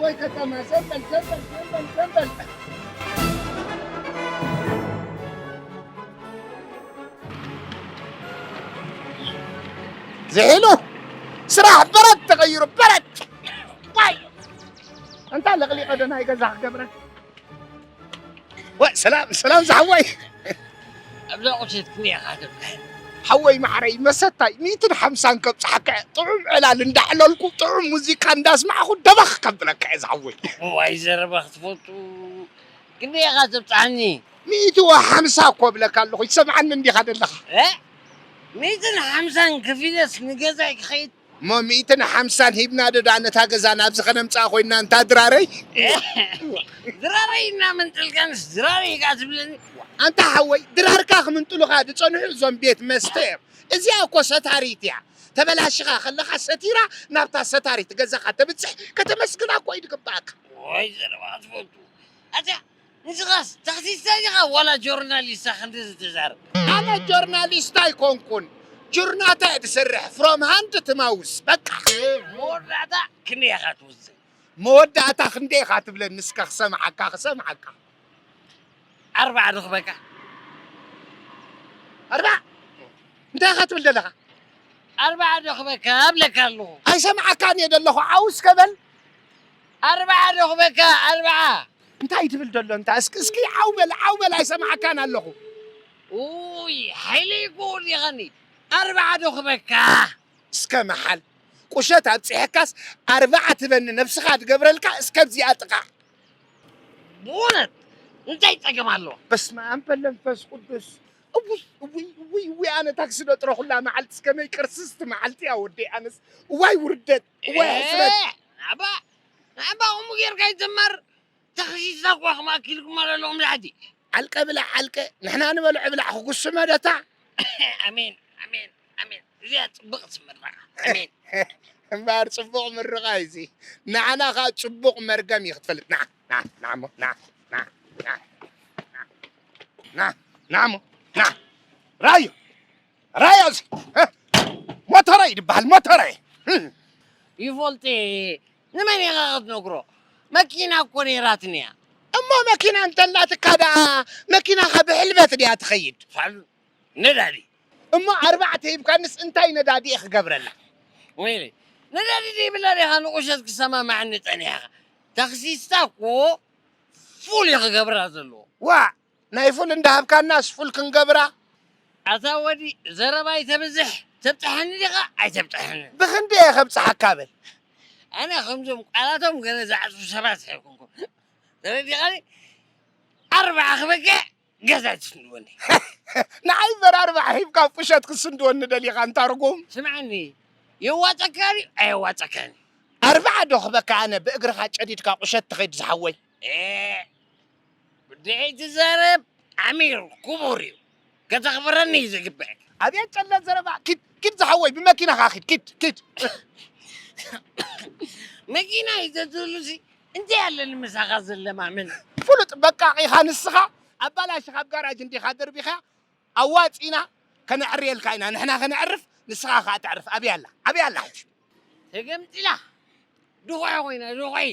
ወይ ከተማ ዘንበል ዘንበል ዘንበል ዘንበል። ዝሒሉ ስራሕ በረት ተቐይሩ በረት። ዋይ፣ እንታ ለቕሊቐ ዶ ናይ ገዛ ክገብረ። ወ ሰላም ሰላም ዝሓወይ። ኣብዛ ቁሸት ክንደይ ኢኻ ትብልሕ? ሓወይ ማዕረይ መሰታይ ሚእትን ሓምሳን ከብፅሓካ እየ። ጥዑም ዕላል እንዳዕለልኩ ጥዑም ሙዚቃ እንዳስማዕኹ ደበኽ ከብለካ እየ ዝሓወይ። ዋይ ዘረባ ክትፈቱ ክንደይ ኢኻ ተብፅሓኒ? ሚእቲ ወሓምሳ እኮ እብለካ ኣለኹ፣ ይሰምዓኒ እንዲኻ ዘለኻ? እ? ሚእትን ሓምሳን ከፊለስ ንገዛይ ክኸይድ? እሞ ሚእትን ሓምሳን ሂብና ዶ ደኣ ነታ ገዛ ናብዚ ከነምፅኣ ኮይንና እንታ ድራረይ? ድራረይ እናመንጠልካንስ ድራረይ ከኣ ትብለኒ? ኣንታ ሓወይ ድራርካ ክምንጥሉኻ ዝፀንሑ እዞም ቤት መስተ እዮም። እዚኣ እኮ ሰታሪት እያ። ተበላሽኻ ከለኻ ሰቲራ ናብታ ሰታሪት ገዛኻ ተብፅሕ ከተመስግና እኮ እዩ ዝግባኣካ። ወይ ዘረባ ትፈቱ። ኣታ ንስኻስ ታክሲስታ ዲኻ ዋላ ጆርናሊስታ ክንድዚ ትዛረብ? ኣነ ጆርናሊስት ኣይኮንኩን፣ ጆርናታ እየ ዝሰርሕ፣ from hand to mouth በቃ። መወዳእታ ክንደይ ኢኻ ትውስን? መወዳእታ ክንደይ ኢኻ ትብለኒ እስከ ክሰምዓካ፣ ክሰምዓካ። ኣርባዓ ዶ ክበካ? ኣርባዓ እንታይ ኢኻ ትብል ዘለኻ? ኣርባዓ ዶ ክበካ እብለካ ኣለኹ። ኣይሰምዓካን እየ ዘለኹ፣ ዓው እስከ በል። ኣርባዓ ዶ ክበካ? ኣርባዓ። እንታይ ትብል ዘሎ እንታ? እስኪ፣ እስኪ ዓው በል፣ ዓው በል፣ ኣይሰምዓካን ኣለኹ። ኡይ፣ ሓይለይ እኮ ወዲኻኒ። ኣርባዓ ዶ ክበካ? እስከ መሓል። ቁሸት ኣብጺሐካስ ኣርባዓ ትበኒ ነብስኻ ትገብረልካ እስከ ኣብዚኣ ጥቓዕ። ብእውነት እንታይ ጸገም ኣለዎ? በስመ ኣብ በል መንፈስ ቅዱስ። እውይ፣ እውይ፣ እውይ፣ እውይ፣ ኣነ ታክሲ ዶ ጥረ ኩላ መዓልቲ እስከመይ ቅርስስቲ መዓልቲ እያ ወደይ ኣነስ። እዋይ ውርደት፣ እዋይ ሕስረት። ኤ፣ ናባ፣ ናባ፣ ከምኡ ጌርካ ይትማር። ተኸሲስና እኳ ከም ኣኪልኩም ኣለለኹም ላሕቲ። ዓልቀ ብላዕ ዓልቀ፣ ንሕና ንበልዖ ብላዕ ክጉስመ ደታ። ኣሜን፣ ኣሜን፣ ኣሜን። እዚኣ ጽብቕቲ ምርቓ። ኣሜን። እምበኣር ጽቡቕ ምርቓ እዩ እዚ። ንዓና ኸኣ ጽቡቕ መርገም እዩ ክትፈልጥ። ንዓ፣ ንዓ፣ ንዓ እሞ፣ ንዓ፣ ንዓ፣ ንዓ፣ ንዓ፣ ንዓ እሞ፣ ንዓ። ራዩ፣ ራዩ እዚ። እ? ሞተረይ ዝበሃል፣ ሞተረይ። እ? ይፈልጥ እየ። ንመን ኢኻ ክትነግሮ? መኪና እኮ ነይራትኒ እያ። እሞ መኪና እንተላትካ ደኣ፣ መኪናኻ ብሕልበት ድያ ትኸይድ? ፋሉ፣ ነዳዲ። እሞ ኣርባዕተ ሂብካንስ እንታይ ነዳዲ እየ ክገብረላ? ወይለይ፣ ነዳዲ ዘይብላ ዲኻ ንቑሸት ክሰማማዕኒ ጸኒሕኻ? ታክሲስታ እኮ ፉል እዩ ክገብራ ዘለዎ። ዋእ፣ ናይ ፉል እንዳሃብካናስ ፉል ክንገብራ? ኣታ ወዲ፣ ዘረባ ኣይተብዝሕ። ተብጽሓኒ ዲኻ ኣይተብጽሓንን? ብኽንደይ እየ ከብጽሓካ በል። ኣነ ከምዞም ቃላቶም ገለ ዝዓጽፉ ሰባት ኣይኮንኩን። ተረዲኻኒ? ኣርባዓ ክበቅዕ ገዛ ትስንድወኒ። ንዓይ እምበር ኣርባዓ ሂብካ ቁሸት ክስንድወኒ ደሊኻ እንታ ርጉም። ስምዓኒ፣ የዋጸካ ድዩ ኣየዋጸካን? ኣርባዓ ዶ ክበካ ኣነ ብእግርኻ ጨዲድካ ቁሸት ትኸይድ ዝሓወይ? ኤ፣ ብድዐይ ትዛረብ ኣሚር ክቡር እዩ። ከተኽብረኒ እዩ ዝግበኣካ። ኣብየት ጨለ ዘረባ። ኪድ፣ ኪድ ዝሓወይ ብመኪናኻ ኪድ፣ ኪድ፣ ኪድ። መኪና እዩ ዘትህሉሲ እንታይ ኣለኒ ምሳኻ ዘለማምን? ፍሉጥ በቃ ኢኻ ንስኻ። ኣባላሽኻ ኣብ ጋራጅ እንዲኻ ደርቢኻ ኣዋጺና ከነዕርየልካ ኢና። ንሕና ከነዕርፍ ንስኻ ኸኣ ተዕርፍ። ኣብያ ኣላ፣ ኣብያ ኣላ ሕጂ። ተገምጢላ። ድኾዒ ኮይና፣ ድኾዒ።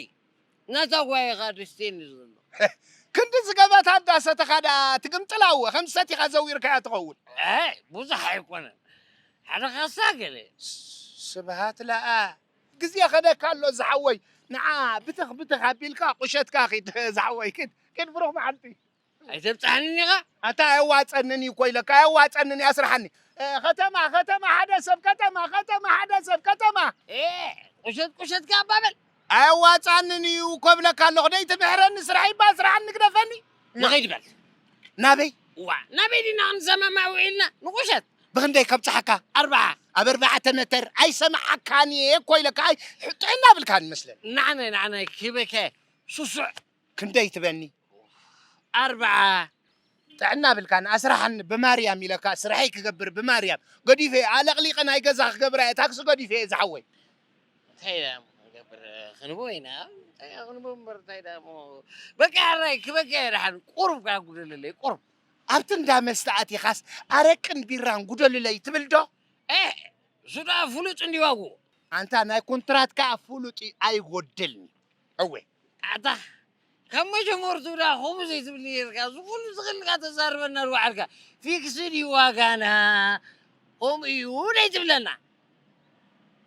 ናታ ጓይኻ ደስቴኒ ዘሎ። ክንዲ ዝገበታ እንዳሰተኻ ደኣ ትግምጥላ እወ፣ ከም ሰቲኻ ዘዊርካያ ትኸውን። ኣይ፣ ብዙሕ ኣይኮነን። ሓደ ካሳ ገለ። ስብሃት ለኣ። ግዜ ኸደካ ኣሎ ዝሓወይ። ንዓ ብትኽ ብትኽ ኣቢልካ ቁሸትካ ኪድ ዝሓወይ። ኪድ፣ ኪድ ብሩኽ መዓልቲ። ኣይተብጽሓንን ኢኻ? ኣታ ኣየዋጸንን እዩ እኮ ኢለካ፣ ኣየዋጸንን እዩ፣ ኣስርሓኒ። እ፣ ኸተማ፣ ኸተማ፣ ሓደ ሰብ፣ ከተማ፣ ኸተማ፣ ሓደ ሰብ፣ ከተማ። ኤ፣ ቁሸት፣ ቁሸት ከኣ ኣባበል። ኣየዋጻንን እዩ እኮ እብለካ ኣለኹ። ደይ ትምሕረኒ፣ ስራሕ ይባ፣ ስራሕ ንግደፈኒ። ንኸይድ በል። ናበይ? ዋ፣ ናበይ ዲና ክንሰማማዕ ውዒልና? ንቁሸት። ብኽንደይ ከብጽሓካ? ኣርብዓ። ኣብ ኣርባዕተ መተር ኣይሰምዓካን እየ እኮ ኢለካ። ኣይ፣ ጥዕና ብልካን መስለን። ንዓናይ፣ ንዓናይ ክበከ ሱሱዕ። ክንደይ ትበኒ? ኣርብዓ። ጥዕና ብልካን ኣስራሕኒ ብማርያም ኢለካ ስራሐይ ክገብር ብማርያም ገዲፈ ኣለቕሊቐ ናይ ገዛ ክገብራ እየ ታክሲ ገዲፈ እየ ዝሓወይ። እንታይ ደኣ እሞ ክንገብር ክንቦ ኢና እንታይ ደኣ ክንቦ እምበር እንታይ ደኣ እሞ በቃ ሕራይ ክበቃ እየ ደሓን ቁሩብ ከዓ ጉደለለይ ቁሩብ። ኣብቲ እንዳ መስተ ኣቲኻስ ኣረቅን ቢራን ጉደሉለይ ትብል ዶ? ኤህ እሱ ደኣ ፍሉጥ እንዲ ዋግኡ። ኣንታ ናይ ኮንትራት ከዓ ፍሉጥ እዩ ኣይጎድልን። እወ። ኣታ ካብ መጀመርቱ ዳ ከምኡ ዘይትብል ነርካ። እዚ ኩሉ ዝኽልካ ተዛርበና ዝወዓልካ ፊክስድ እዩ ዋጋና። ከምኡ እዩ ደይ ትብለና።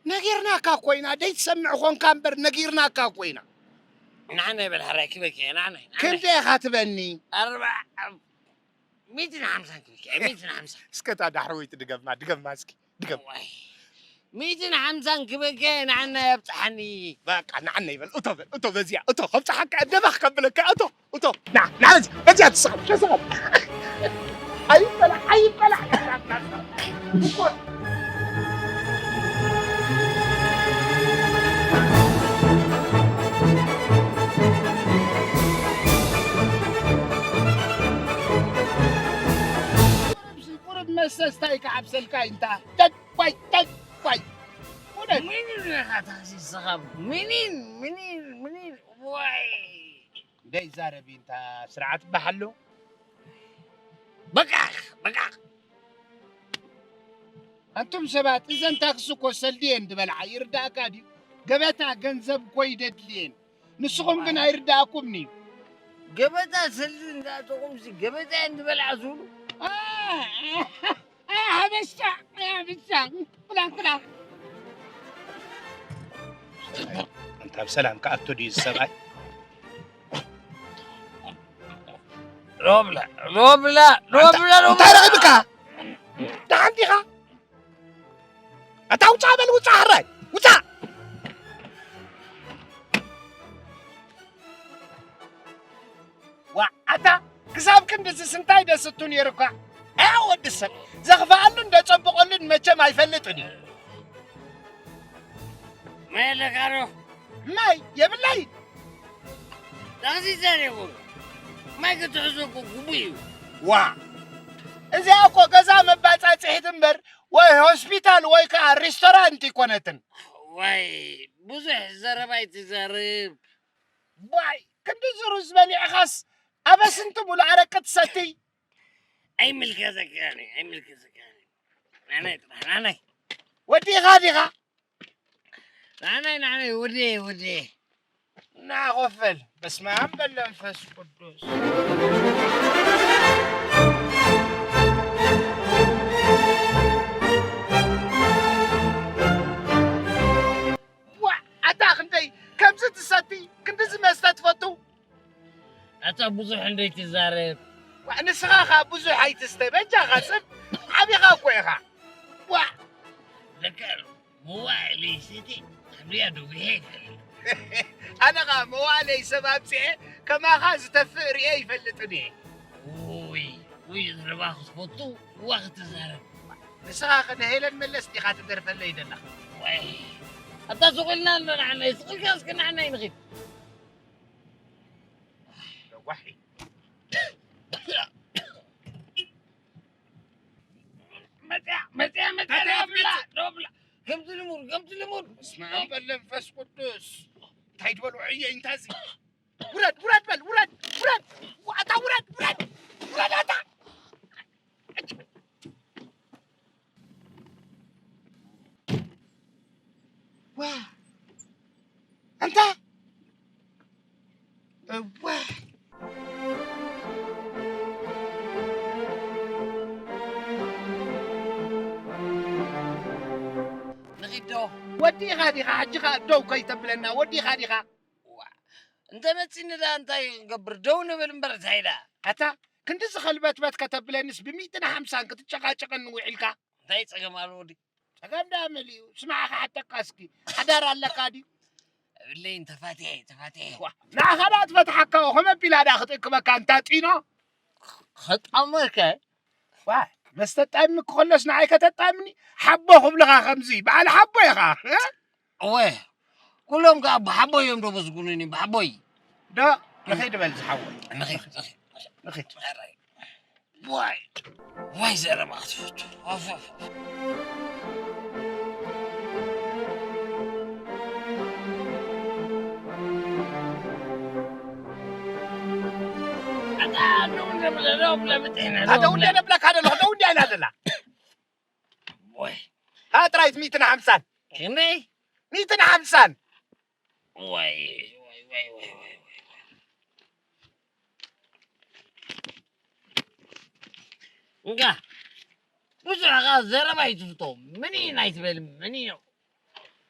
ነጊርናካ እኮ ኢና፣ ደይ ትሰምዕ ኾንካ እምበር ነጊርናካ እኮ ኢና። ንዓና ይበል ሕራይ ክበኪ ንዓና ንዓና። ክንደይ ኢኻ ትበኒ? ኣርባ ሚእትን ሓምሳን ክበኪ ሚእትን ሓምሳን። እስከ እታ ዳሕረወይቲ ድገማ ድገማ እስኪ። ድገም። ዋይ። ሚእትን ሓምሳን ክበከ ንዓና የብጽሓኒ። በቃ ንዓና ይበል። እቶ በል፣ እቶ በዚያ፣ እቶ ከብጽሓካ፣ ደበኽ ከብለካ፣ እቶ፣ እቶ። ና፣ ና በዚያ፣ በዚያ ትስቐል፣ ተስቐል። ኣይበላዕ፣ ኣይበላዕ። ቁሩብ መስተ ስታይ ክዓብሰልካ ኢንታ። ተት፣ ዋይ፣ ተት፣ ዋይ። እውነት። ምኒን ኢኻ ታክሲ ዝስኻብ? ምኒን፣ ምኒን፣ ምኒን፣ ዋይ። ደይ ዛረቢ እንታ ስርዓት በሓሎ። በቃ፣ በቃ። ኣንቱም ሰባት፣ እዘን ታክሲ እኮ ሰልዲ እየን ዝበልዓ፣ ይርዳእካ ድዩ? ገበታ ገንዘብ እኮ ይደድልየን። ንስኹም ግን ኣይርዳእኩምን እዩ። ገበታ ሰልዲ እንዳእተኹም ሲ ገበታ እየን ዝበልዓ ዝብሉ? ኣ፣ ኣ፣ ሓበሻ፣ ሓበሻ። ክላም፣ ክላም። እንታ ብሰላም ክኣቱ ድዩ እዚ ሰብኣይ? ሮብላ፣ ሮብላ፣ ኣንታ፣ ሮብላ፣ ሮብላ። እንታይ ረኺብካ? ደሓን ዲኻ? ኣታ ውጻእ በል፣ ውጻእ ሕራይ፣ ውጻእ። ዋ፣ ኣታ ክሳብ ክንድዚ ስንታይ ደስቱ ነይሩካ? ኣያ ወዲ ሰብ፣ ዘኽፍኣሉን ዘጸብቐሉን መቸም ኣይፈልጥን እዩ። ማይ ኣለካ ዶ? ማይ የብለይን። ዳዚ ዘሬዎ። ማይ ክትሕዞ እኮ ግቡእ እዩ። ዋ፣ እዚኣ እኮ ገዛ መባጻጽሒት እምበር ወይ ሆስፒታል ወይ ከኣ ሬስቶራንት ኣይኮነትን። ዋይ፣ ብዙሕ ዘረባ ኣይትዛረብ። ዋይ፣ ክንዲ ዝሩዝ በሊዕኻስ ኣበስንቲ ሙሉእ ኣረቂ ትሰቲ? ኣይምልከተካን እዩ፣ ኣይምልከተካን እዩ። ናናይ ጥራሕ፣ ናናይ። ወዲኻ ዲኻ? ናናይ፣ ናናይ፣ ወደየ፣ ወደየ። ና ኮፍ በል። በስመ ኣብ በል መንፈስ ቅዱስ። ዋእ፣ ኣታ ክንደይ ከምዚ ትሰቲ፣ ክንድዚ መስተ ትፈቱ? ኣታ ብዙሕ እንዶ ኣይትዛረብ። ዋእ፣ ንስኻ ኸኣ ብዙሕ ኣይትስተ፣ በጃኻ ጽብ ዓቢኻ እኮ ኢኻ። ዋእ። ለካ መዋእለይ ሰትየ፣ ኣብያ ደጒሐ ኣይፈልጥ። ኣነ ኸኣ መዋእለይ ሰብ ኣምጺኤ ከማኻ ዝተፍእ ርእየ ኣይፈልጥን እየ። ውይ፣ ውይ፣ ዘረባ ክትፈቱ፣ እዋ ክትዛረብ። ንስኻ ኸ ንሄለን መለስ ዲኻ ትደርፈለይ ዘለኻ? ዋይ፣ ኣታ ስቕ ኢልና ኣሎ ንዓና፣ ስቕ ኢልካ እስኪ ንዓና ንኺድ። ለዋሒ። መጽያ፣ መጽያ፣ መጽያ፣ መጽያ፣ ደው ብላ፣ መጽያ። ደው ብላ። ከምቲ ልሙድ፣ ከምቲ ልሙድ። በስመ ኣብ ወወልድ ወመንፈስ ቅዱስ። እንታይ ትበልዑ ዕየ እንታዚ? ውረድ፣ ውረድ በል፣ ውረድ፣ ውረድ። ኣታ ውረድ፣ ውረድ፣ ውረድ ኣታ። ዋ፣ ኣንታ፣ እዋ። ንኺድ ዶ? ወዲኻ ዲኻ? ሕጂ ኸኣ ደው ከይተብለና፣ ወዲኻ ዲኻ? ዋ፣ እንተ መጺኒ ደኣ እንታይ ክንገብር? ደው ንብል እምበር እንታይ ደኣ? ኣታ፣ ክንድዚ ኸልበትበት ከተብለንስ ብሚእትን ሓምሳን ክትጨቃጨቀኒ ውዒልካ? እንታይ ጸገም ኣሎ ወዲ? ጸገም ደኣ መሊኡ። ስማዕ ክሓተካ እስኪ፣ ሓዳር ኣለካ ድዩ? የብለይን፣ ተፋቲሐ፣ ተፋቲሐ። ዋ፣ ንዓኻ ደኣ ትፈትሓካ፣ ከመይ ኣቢላ ደኣ ክትእክበካ እንታ ጢኖ? ከጣመከ? ዋ፣ መስተ ጣሚኒ ክኸሎስ ንዓይ ከተጣምኒ? ሓቦ ክብልኻ ከምዚ፣ በዓል ሓቦ ኢኻ፣ እ? እወ፣ ኩሎም ከኣ ብሓቦ እዮም ደመስጉኑኒ፣ ብሓቦይ። ዶ፣ ንኺድ በል ዝሓወይ። ንኺድ፣ ንኺድ፣ ንኺድ። ንኺድ። ዋይ፣ ዋይ ዘረባ ክትፈቱ። ኦፍ፣ ኦፍ፣ ኦፍ። ኣታ ደው እንደብለ፣ ደው ብለ ብጤና፣ ኣታ ደው ደው እንደ እንደ ነብለካ ደለኹ፣ ደው እንደ ኣይና ደላ። ወይ። ሃ ጥራይት ሚእትን ሓምሳን። ክንደይ? ሚእትን ሓምሳን። ወይ፣ ወይ፣ ዋይ፣ ዋይ፣ ዋይ፣ ዋይ። እንካ፣ ብዙሕ ኸዓ ዘረባ ኣይትፍቶ። ምን እዩ ናይ ትበል? ምን እዩ?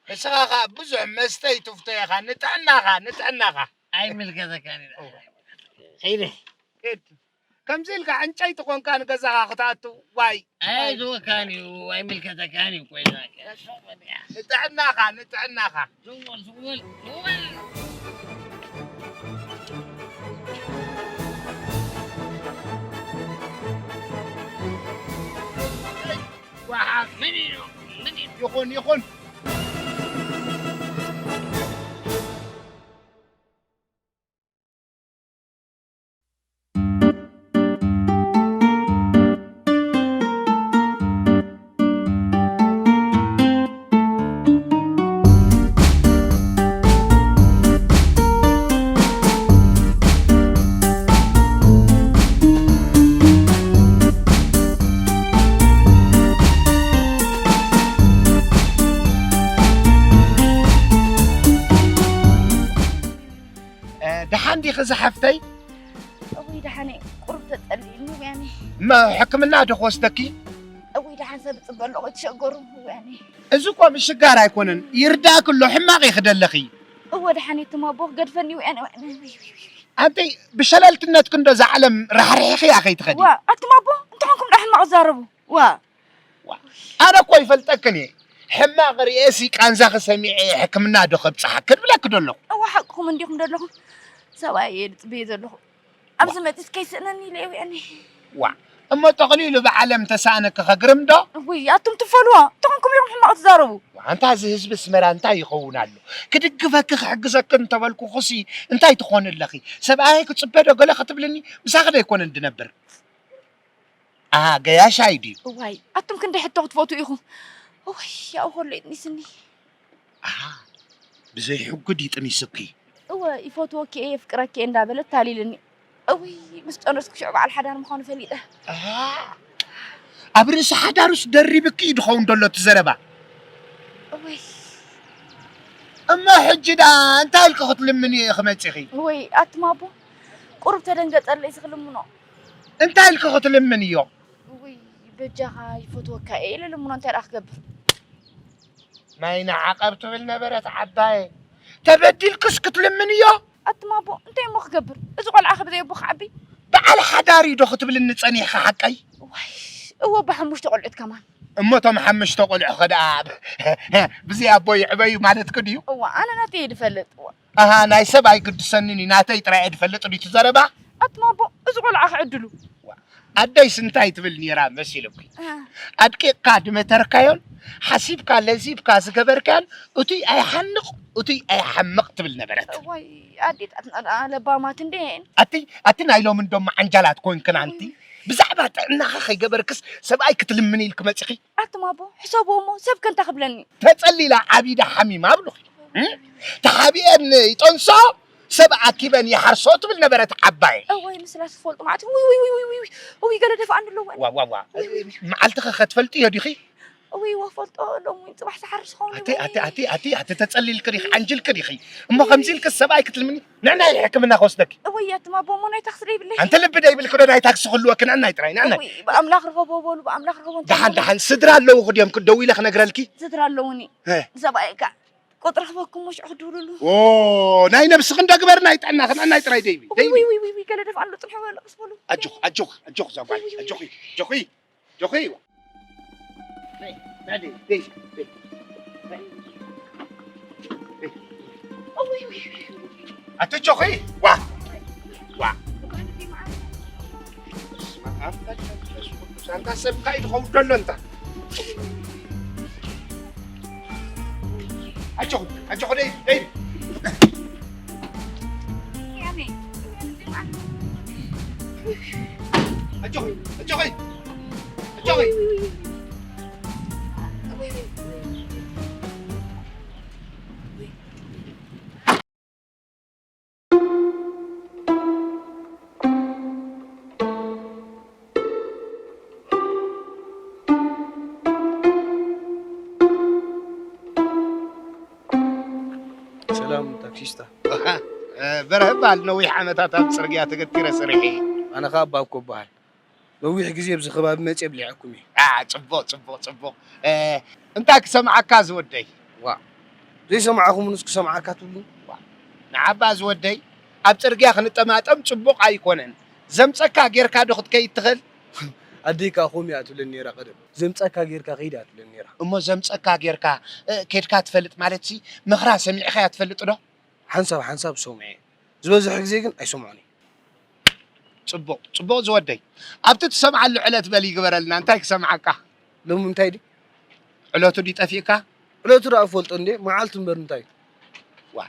ንስኻ ኸዓ ብዙሕ መስተ ኣይትፍቶ ኢኻ። ንጥዕናኻ፣ ንጥዕናኻ። ኣይምልከተካን እዩ። ኸይደ። ሂድ። ከምዚ ኢልካ ዕንጨይቲ ኮንካ ንገዛኻ ክትኣቱ፣ ዋይ። ኣይዝወካን እዩ፣ ኣይምልከተካን እዩ። ኮይና ንጥዕናኻ፣ ንጥዕናኻ። ዝወል፣ ዝወል፣ ዝወል። ዋሓ፣ ምን እዩ? ምን እዩ? ይኹን፣ ይኹን። እ፣ ደሓን ዲኺ ዝሓፍተይ? እውይ፣ ደሓን እየ። ቁሩብ ተጸሊእኒ፣ ውያኔ። እሞ ሕክምና ዶ ክወስደኪ? እውይ፣ ደሓን ሰብ እጽበ ኣለኹ፣ ኣይትሸገሩ፣ ውያኔ። እዚ እኮ ምሽጋር ኣይኮነን፣ ይርዳእኪ ኣሎ፣ ሕማቕ ኢኺ ደለኺ። እወ፣ ደሓን እየ፣ እትም ኣቦ ክገድፈኒ፣ ውያኔ፣ ውያኔ። ኣንተይ፣ ብሸለልትነትኪ እንዶ እዛ ዓለም ራሕሪሕኽያ ከይትኸዲ። ዋ፣ ኣትም ኣቦ፣ እንታይ ኾንኩም ደኣ ሕማቕ ትዛረቡ? ዋ። ዋ፣ ኣነ እኮ ይፈልጠክን እየ። ሕማቕ ርእየሲ ቃንዛኺ ሰሚዐ እየ ሕክምና ዶ ከብጽሓኪ ክብለኪ ዶ ኣለኹ። እወ፣ ሓቅኹም እንዲኹም ዶ ኣለኹም። ሰብኣይ እየ ዝጽበዮ ዘለኹ። ኣብዚ ዋ። መጺስ ከይስእነኒ ኢለ እየ ውያኔ። ዋ፣ እሞ ጠቕሊሉ ብዓለም ተሳእነኪ ከግርም ዶ? ውይ፣ ኣቱም ትፈልዎ፣ እንታይ ኾንኩም ኢኹም ሕማቕ ትዛረቡ? ዋ፣ ኣንታ እዚ ህዝቢ ኣስመራ እንታይ ይኸውን ኣሎ? ክድግፈኪ ክሕግዘኪ እንተበልኩኹሲ እንታይ ትኾኒ ኣለኺ? ሰብኣየይ ክጽበ ዶ ገለ ክትብልኒ? ምሳኺ ዶ ኣይኮነን ድነብር? ኣሃ፣ ገያሻይ ድዩ? እዋይ፣ ኣቱም ክንደይ ሕቶ ክትፈትዉ ኢኹም። እውይ፣ ያው ኾሎ ይጥኒስኒ። ኣሃ፣ ብዘይ ሕጉ ድዩ ጥኒስኪ? እወ፣ ይፈትወኪ እየ፣ የፍቅረኪ እየ እንዳበለ ኣታሊልኒ። እውይ፣ ምስ ጠነስኩ ሽዑ በዓል ሓዳር ምዃኑ ፈሊጠ። ኣሃ፣ ኣብ ርእሲ ሓዳሩስ ደሪብኪ እዩ ድኸውን ደሎ እቲ ዘረባ። እውይ። እሞ ሕጂ ደኣ እንታይ ኢልኪ ክትልምኒ ኢኺ መጺኺ? እውይ፣ ኣቱም ኣቦ፣ ቁሩብ ተደንገጸለይ፣ እዚ ክልምኖ። እንታይ ኢልኪ ክትልምንዮ? ውይ፣ በጃኻ ይፈትወካ እየ ኢለ ልምኖ፣ እንታይ ደኣ ክገብር? ማይ ንዓቐብ ትብል ነበረት ዓባየ። ተበዲልክስ ክትልምንዮ? ኣቱም ኣቦ፣ እንታይ እሞ ክገብር? እዚ ቆልዓ ከ ብዘይ ኣቦ ክዓቢ? በዓል ሓዳር እዩ ዶ ክትብልኒ ጸኒሕኻ ሓቀይ? ዋይ፣ እወ፣ ኣቦ ሓሙሽተ ቆልዑት ከማን። እሞ እቶም ሓሙሽተ ቆልዑ ከ ደኣ ብዘይ ኣቦ ይዕበዩ ማለትኪ ድዩ? እወ፣ ኣነ ናተይ እየ ዝፈልጥ። እወ። ኣሃ፣ ናይ ሰብ ኣይግድሰንን እዩ፣ ናተይ ጥራይ እየ ዝፈልጥ ድዩ እቲ ዘረባ? ኣቱም ኣቦ፣ እዚ ቆልዓ ክዕድሉ። ዋ፣ ኣደይስ እንታይ ትብል ነይራ መሲልኪ? እ። ኣድቂቕካ ድመተርካዮን ሓሲብካ ለዚብካ ዝገበርካዮን እቱይ ኣይሓንቕ እቱይ ኣይሓምቕ ትብል ነበረት። እዋይ፣ ኣዴታትና ደኣ ለባማት እንዴን። ኣቲ፣ ኣቲ ናይ ሎሚ እንዶ መዓንጃላት ኮይንክን ኣንቲ። ብዛዕባ ጥዕናኻ ከይገበርክስ ሰብኣይ ክትልምኒ ኢልኪ መጺኺ? ኣቱም ኣቦ፣ ሕሰብዎ እሞ ሰብ ከ እንታይ ክብለኒ? ተጸሊላ ዓቢዳ ሓሚማ ኣብሉኺ። እም? ተሓቢኤን ይጠንሶ፣ ሰብ ኣኪበን ይሓርሶ ትብል ነበረት ዓባየ። እወይ፣ ንስላስ ትፈልጡ ማለት። ውይ፣ ውይ፣ ውይ፣ ውይ፣ ውይ፣ ውይ፣ ገለ ደፍኣኒ ኣለዎ። ዋ፣ ዋ፣ ዋ። መዓልትኸ ከትፈልጥዮ ዲኺ? እወይ፣ ወ ፈልጦ ሎሚ ጽባሕ ዝሓርስ ኸውን ኣቲ፣ ይብለኒ። ኣቲ፣ ኣቲ፣ ኣቲ፣ ኣቲ ተጸሊልኪ ዲኺ፣ ዓንጅልኪ ዲኺ? እሞ ከምዚ ኢልኪ ሰብኣይ ክትልምኒ? ንዕናይ ሕክምና ክወስደኪ። እወይ፣ ኣቱም ኣቦ፣ እሞ ናይ ታክሲ ዶ ይብለይ? ኣንተ ልቢ ዶ ይብልኪ ዶ ናይ ታክሲ ክህልወኪ? ንዕናይ ጥራይ፣ ንዕናይ። እወይ፣ ብኣምላኽ ርኸቦ በሉ፣ ብኣምላኽ ርኸቦ እንታይ ደሓን፣ ደሓን ስድራ ኣለውኺ ድዮም ክደውይለ ክነግረልኪ? ስድራ ኣለውኒ። እ። ሰብኣይ እካ ቁጽሪ ክበኩም ምሽ ክድውልሉ። ኦ፣ ናይ ነብስኺ እንዶ ግበሪ፣ ናይ ጥዕናኺ፣ ናይ ጥራይ ደይቢ፣ ደይቢ። ውይ፣ ውይ፣ ውይ፣ ውይ፣ ገለ ደፍኣ ኣሎ፣ ጽንሑ በሉ፣ ቀስ በሉ። ኣጆኺ፣ ኣጆኺ፣ ኣጆኺ፣ ዛጓል፣ ኣጆኺ፣ ኣጆኺ፣ ኣጆኺ። ደይ፣ ደይ፣ ደይ፣ ደይ። ውይ፣ ውይ፣ ውይ፣ ውይ። ኣቲ ኣጆኺ፣ ዋ፣ ዋ። በስመ ኣብ ወወልድ ወመንፈስ ቅዱስ። ኣንታ ሰብ እንታይ ድኸውን ደሎ እንታ? ኣጆኹ፣ ኣጆኹ፣ ደይ፣ ደይ። ኣጆኹ፣ ኣጆኹ፣ ኣጆኹ። ሰላም ታክሲስታ። ኣሃ፣ በርሀ እበሃል። ነዊሕ ዓመታት ኣብ ጽርግያ ተገቲረ ሰሪሐ። ኣነ ኸኣ ኣባኮ እበሃል። ነዊሕ ግዜ ኣብዚ ከባቢ መጽየ ብሊዐኩም እየ። ኣ፣ ጽቡቕ፣ ጽቡቕ፣ ጽቡቕ። እንታይ ክሰምዓካ ዝወደይ? ዋ፣ ዘይሰማዕኹምንስ ክሰምዓካ ትብሉኒ? ንዓባ ዝወደይ፣ ኣብ ጽርግያ ክንጠማጠም ጽቡቕ ኣይኮነን። ዘምጸካ ጌርካ ዶ ክትከይድ ትኽእል? ኣደይ ከኣ ከምኡ እያ ትብለኒ ነይራ ቀደም። ዘምጸካ ጌርካ ከይድ እያ ትብለኒ ነይራ። እሞ ዘምጸካ ጌርካ፣ እ፣ ኬድካ ትፈልጥ ማለትሲ፣ ምኽራ ሰሚዕኻያ ትፈልጥ ዶ? ሓንሳብ ሓንሳብ እሰምዖ እየ። ዝበዝሕ ግዜ ግን ኣይሰምዖን እየ። ጽቡቕ፣ ጽቡቕ ዝወደይ። ኣብቲ ትሰምዓሉ ዕለት በል ይግበረልና። እንታይ ክሰምዓካ? ሎሚ እንታይ ድዩ? ዕለቱ ድዩ ጠፊእካ? ዕለቱ ደኣ እፈልጦ እንዴ፣ መዓልቱ እምበር እንታይ? ዋ፣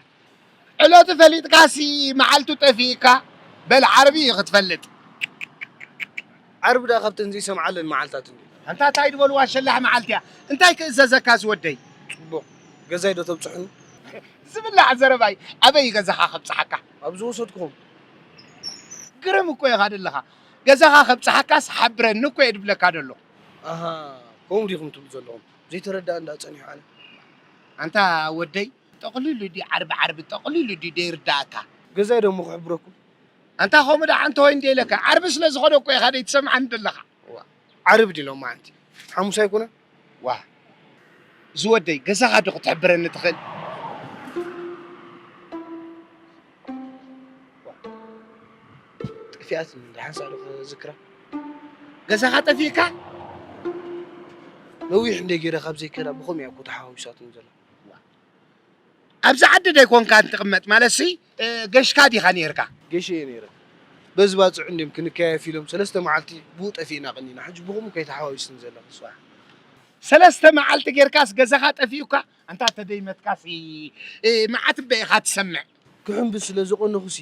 ዕለቱ ፈሊጥካሲ መዓልቱ ጠፊእካ? በል ዓርቢ እዩ ክትፈልጥ። ዓርቢ ደኣ ካብተን ዘይሰምዓለን መዓልታት እንዴ። ኣንታ እንታይ ድበልዋ ሸላሕ መዓልቲ እያ። እንታይ ክእዘዘካ ዝወደይ? ጽቡቕ። ገዛይ ዶ ተብጽሑኒ? ዝብላዕ ዘረባይ ኣበይ ገዛኻ ከብጽሓካ? ኣብ ዝወሰድኩኹም። ግርም እኮ ኢኻ ደለኻ። ገዛኻ ከብጽሓካስ ሓብረኒ እኮ እየ ድብለካ ደሎ። ኣሃ፣ ከምኡ ዲኹም ትብሉ ዘለኹም? ዘይተረዳእ እንዳ ጸኒሑ ኣነ። ኣንታ ወደይ፣ ጠቕሊሉ ድዩ ዓርቢ ዓርቢ ጠቕሊሉ ድዩ ደይርዳእካ? ገዛይ ደሞ ክሕብረኩም? ኣንታ ከምኡ ደኣ እንተወይ እንደ ኢለካ፣ ዓርቢ ስለ ዝኾነ እኮ ኢኻ ደይትሰምዓኒ ደለኻ። ዋ፣ ዓርቢ ድዩ ሎማዓንቲ? ሓሙስ ኣይኮነን? ዋ፣ ዝወደይ፣ ገዛኻ ዶ ክትሕብረኒ ትኽእል? ጠፊኣትኒ፣ ደሓን ሳዕ ዶ ክዝክራ? ገዛኻ ጠፊእካ? ነዊሕ እንደ ገይረ ካብ ዘይከዳ ብኸመይ እያ እኮ ተሓዋዊሳትኒ ዘላ። ኣብዚ ዓዲ ደይኮንካ እንትቕመጥ ማለትሲ፣ እ፣ ገሽካ ዲኻ ነይርካ? ገሽ እየ ነይረ። በዚ ባጽዕ እንድዮም ክንከያየፍ ኢሎም ሰለስተ መዓልቲ ብኡ ጠፊእና ቀኒና። ሕጂ ብኸምኡ ከይተሓዋዊስኒ ዘለኽስ? ሰለስተ መዓልቲ ጌርካስ ገዛኻ ጠፊኡካ? ኣንታ ተደይመትካሲ፣ እ፣ መዓት እበ ኢኻ ትሰምዕ። ክሕምብስ ስለ ዝቐነኹሲ፣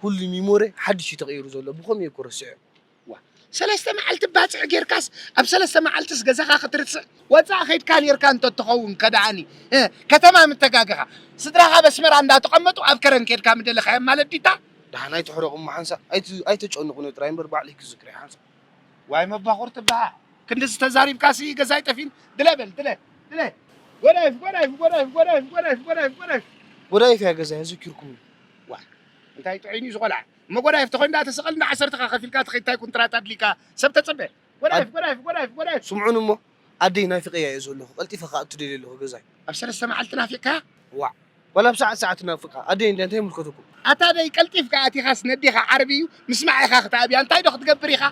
ኩሉ ሚሞረ ሓድሽ እዩ ተቐይሩ ዘሎ። ብኸመይ እየ እኮ ረሲዐ። ዋ፣ ሰለስተ መዓልቲ ባጽዕ ጌርካስ፣ ኣብ ሰለስተ መዓልትስ ገዛኻ ክትርስዕ? ወጻእ ኸይድካ ኔርካ እንተ ትኸውን ከደኣኒ፣ እ፣ ከተማ ምተጋገኻ። ስድራኻ ኣብ ኣስመራ እንዳተቐመጡ ኣብ ከረን ኬድካ ምደለኻዮም ማለት ዲታ? ደሓን ኣይትሕረቑ እሞ ሓንሳእ፣ ኣይት-፣ ኣይተጨንቑኒ ጥራይ እምበር ባዕለይ ክዝክር እየ ሓንሳእ። ዋይ መባኹር ትበሃል። ክንድዚ ተዛሪብካሲ ገዛይ ጠፊን። ድለ በል፣ ድለ፣ ድለ። ጎዳይፍ፣ ጎዳይፍ፣ ጎዳይፍ፣ ጎዳይፍ፣ ጎዳይፍ፣ ጎዳይፍ፣ ጎዳይፍ። ጎዳይፍ እያ ገዛይ፣ ኣዘኪርኩምኒ። ዋ፣ እንታይ ጥዑይን እዩ ዝቖልዓ። እሞ ጎዳይፍ ተኾይኑ ደኣ ተሰቐል፣ እንዳ ዓሰርተኻ ከፊልካ ትኸይድ፣ እንታይ ኩንትራት ኣድሊካ ሰብ ተጸበ። ጎዳይፍ፣ ኣድ-፣ ጎዳይፍ፣ ጎዳይፍ፣ ጎዳይፍ። ስምዑን እሞ፣ ኣደይ ናፊቐያ እየ ዘለኹ፣ ቀልጢፈ ክኣቱ ደልየ ኣለኹ ገዛይ። ኣብ ሰለስተ መዓልቲ ናፊቕካያ? ዋዕ፣ ዋላ ኣብ ሰዓት ሰዓት ትናፍቃ። ኣደይ እንድያ እንታይ ይምልከተኩም? ኣታ ደይ ቀልጢፍካ ኣቲኻስ ነዴኻ ዓርቢ እዩ፣ ምስ መዓ ኢኻ ክትኣብያ፣ እንታይ ዶ ክትገብር ኢኻ?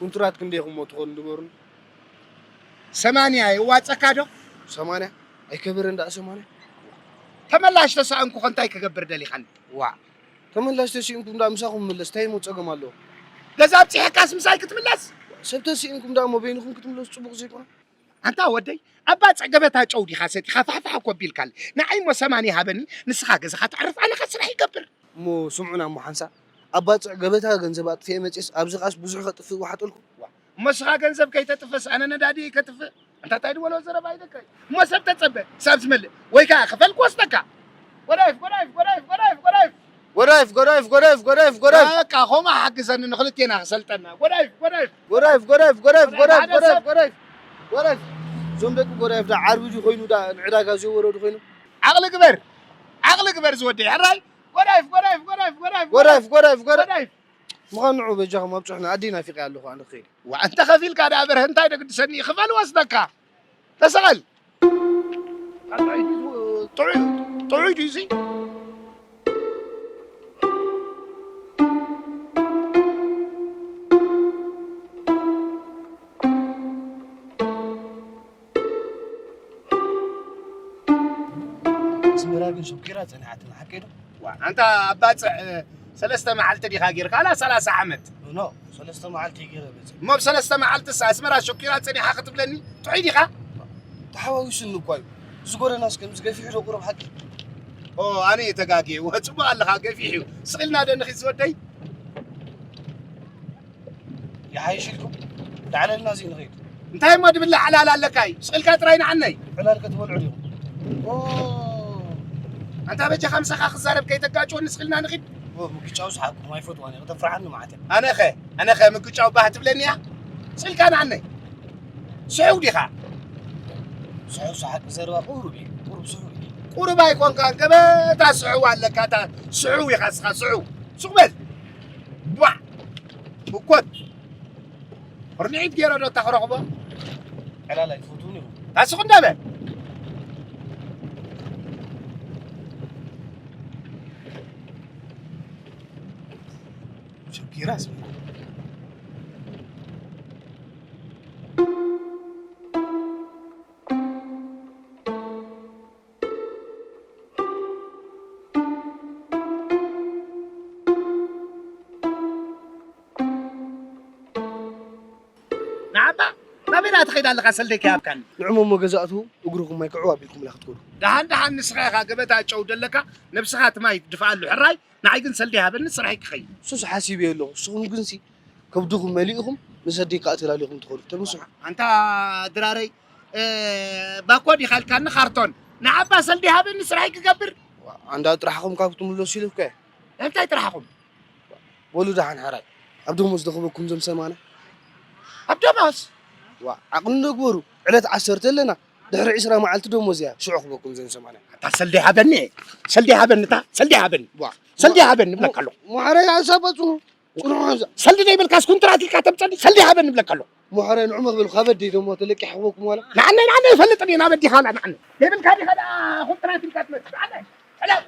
ኩንትራት ክንደይ ኢኹሞ ትኾኑ ንገሩኒ። ሰማንያ የዋጸካ ዶ? ሰማንያ? ኣይከበረን ደኣ ሰማንያ። ተመላሽ ተሳእንኩ ከ እንታይ ክገብር ደሊኻኒ? ዋዕ። ተመላሽ ተሲእንኩም ደኣ ምሳኹም ምለስ፣ እንታይ እሞ ጸገም ኣለዎ? ገዛ ኣብጺሐካስ ምሳይ ክትምለስ? ሰብ ተሲእንኩም ደኣ እሞ በይንኹም ክትምለሱ ጽቡቕ ዘይኮነ? ኣንታ ወደይ፣ ኣብ ባጽዕ ገበታ ጨው ዲኻ ሰቲኻ ፋሕፋሕ እኮ ኣቢልካል። ንዓይ እሞ ሰማንያ ሃበኒ፣ ንስኻ ገዛኻ ተዕርፍ፣ ኣነ ኸ ስራሕ ይገብር። እሞ ስምዑና እሞ ሓንሳእ፣ ኣብ ባጽዕ ገበታ ገንዘብ ኣጥፊኤ መጺኤስ፣ ኣብዚ ኸኣስ ብዙሕ ከጥፍእ ወሓጠልኩ። እሞ ንስኻ ገንዘብ ከይተጥፍእስ ኣነ ነዳዲ ከጥፍእ? ኣንታ ታይ ድበሎ ዘረባ ኢለካ እዩ። እሞ ሰብ ተጸበ፣ ሳብ ዝመልእ። ወይ ከኣ ክፈል ክወስደካ። ጎዳይፍ፣ ጎዳይፍ፣ ጎዳይፍ፣ ጎዳይፍ፣ ጎዳይፍ። ጎዳይፍ፣ ጎዳይፍ፣ ጎዳይፍ፣ ጎዳይፍ፣ ጎዳይፍ። በቃ፣ ኸምኡ ሓግዘኒ ንኽልቴና ክሰልጠና። ጎዳይፍ፣ ጎዳይፍ። ጎዳይፍ፣ ጎዳይፍ፣ ጎዳይፍ፣ ጎዳይፍ፣ ጎዳይፍ፣ ጎዳይፍ፣ ሓደ ሰብ። ጎዳይፍ፣ ጎዳይፍ። እዞም ደቂ ጎዳይፍ ደኣ ዓርቢ ድዩ ኮይኑ ደኣ ንዕዳጋ ዘይወረዱ ኮይኑ? ዓቕሊ ግበር፣ ዓቕሊ ግበር ዝወደይ፣ ሕራይ። ጎዳይፍ፣ ጎዳይፍ፣ ጎዳይፍ፣ ጎዳይፍ፣ ጎዳይፍ፣ ጎዳይፍ፣ ጎዳይፍ። ጎዳይፍ። ምዃን ንዑ በጃኹም ኣብጽሑና፣ ኣደይ ናፊቐያ ኣለኹ ኣነ ክኸይድ። ዋእ፣ እንተ ኸፊልካ ደኣ በርሀ እንታይ ዶ ግድሰኒ፣ ክፈል ወስደካ። ተሰቐል። ጥዑይ ድዩ፣ ጥዑይ፣ ጥዑይ ድዩ እዚ? ኣስመራ ግን ሸኪራ ጸኒሓትና፣ ሓቀይ ዶ? ዋ፣ ኣንታ ኣብ ባጽዕ፣ እ፣ ሰለስተ መዓልቲ ዲኻ ጌርካ? ኣላ ሰላሳ ዓመት። ኖ፣ ሰለስተ መዓልቲ ገይረ መጽእ። እሞ ኣብ ሰለስተ መዓልትስ ኣስመራ ሸኪራ ጸኒሓ ክትብለኒ ጥዑይ ዲኻ? ተሓዋዊሱኒ እኳ እዩ። እዚ ጎደናስ ከምዚ ገፊሑ ዶ ቁሩብ ሓቂ? ኦ፣ ኣነ እየ ተጋግየ። ወ-፣ ጽቡቕ ኣለኻ፣ ገፊሕ እዩ። ስቕ ኢልና ዶ ንኺድ ዝወደይ? ይሓይሽ ኢልኩም ዳዕለልና እዚ ንኸይድ። እንታይ እሞ ድብላዕ ዕላል ኣለካ እዩ? ስቕ ኢልካ ጥራይ ንዓነይ። ዕላል ክትበልዑ ዲኹም? ኦ። ኣንታ በጃኻ ምሳኻ ክዛረብ ከይተጋጭወኒ ስቕ ኢልና ንኺድ። ኦ፣ ምግጫው ሰሓቅኩም ኣይፈትዋን እየ። ከተፍርሓኒ መዓት እያ። ኣነኸ፣ ኣነኸ ምግጫው ባህ ትብለኒ እያ? ስቕ ኢልካ ንዓነይ። ስሑው ዲኻ? ስሑው ሰሓቂ ዘረባ ቁሩብ እዩ። ቁሩብ ስሑው እዩ። ቁሩብ ኣይኮንካን፣ ገበታ ስዕው ኣለካ፣ እታ ስዕው ኢኻ እስኻ፣ ስዕው። ሱቕ በል። ቧዕ። እኮት። ቁርንዒት ገይረ ዶ እታ ክረኽቦ? ዕላል ኣይትፈትውን ኢኹም። እታ ስቕ እንዳ በል። ሸጊራ ስማ። ንዓባ ናበይ ደኣ ትኸይድ ኣለኻ? ሰልደይ ከይሃብካኒ። ንዕሞ እሞ ገዛ ኣትዉ፣ እግርኹም ማይ ክዕው ኣቢልኩምላ ክትከዱ። ደሓን ደሓን ንስኻ ኢኻ ገበታ ጨው ደለካ፣ ነብስኻ እቲ ማይ ትድፍኣሉ ሕራይ፣ ንዓይ ግን ሰልዲ ሃበኒ ስራሐይ ክኸይድ። እሱስ ሓሲበዮ ኣለኹ። ንስኹም ግንሲ ከብድኹም መሊእኹም ንሰደይ ከኣ ተላሊኹም ትኸዱ። ተመስሉ። ኣንታ ድራረይ፣ እ፣ ባኮ ዲኻ ኢልካኒ ካርቶን። ንዓባ ሰልዲ ሃበኒ ስራሐይ ክገብር። ኣንዳ ጥራሕኹም ካብ ትምለሱ ኢለ እኮ እየ። እንታይ ጥራሕኹም? በሉ ደሓን ሓራይ። ኣብ ደሞዝ ዶ ክበኩም ዘም ሰማንያ? ኣብ ደሞዝ? ዋ፣ ዓቕሊ ዶ ግበሩ። ዕለት ዓሰርተ ኣለና። ድሕሪ ዕስራ መዓልቲ ደሞዝ እያ። ሽዑ ክበኩም ዘም ሰማንያ። ኣታ ሰልዲ ሃበኒ። ሰልዲ ሃበኒ እታ። ሰልዲ ሃበኒ። ዋ። ሰልዲ ሃበኒ እብለካ ኣለኹ። ሞ-፣ ሞ ሓራይ ሓሳብ ኣጽኑ። ጽኑዕ ሓንሳ። ሰልዲ ዘይብልካስ ኩንትራት ኢልካ ተምጸኒ። ሰልዲ ሃበኒ እብለካ ኣለኹ። ሞ ሓራይ ንዑ መኽበል ካብ ኣደይ ደሞ ተለቂሕ ክበኩም ዋላ? ንዓነ፣ ንዓነ ይፈልጥ እየ ናብ ኣዲኻ ዋላ ንዓነ። ዘይብልካ ዲኻ ደኣ ኩንትራት ኢልካ ትመጽእ። ንዓነ። ሕለፍ።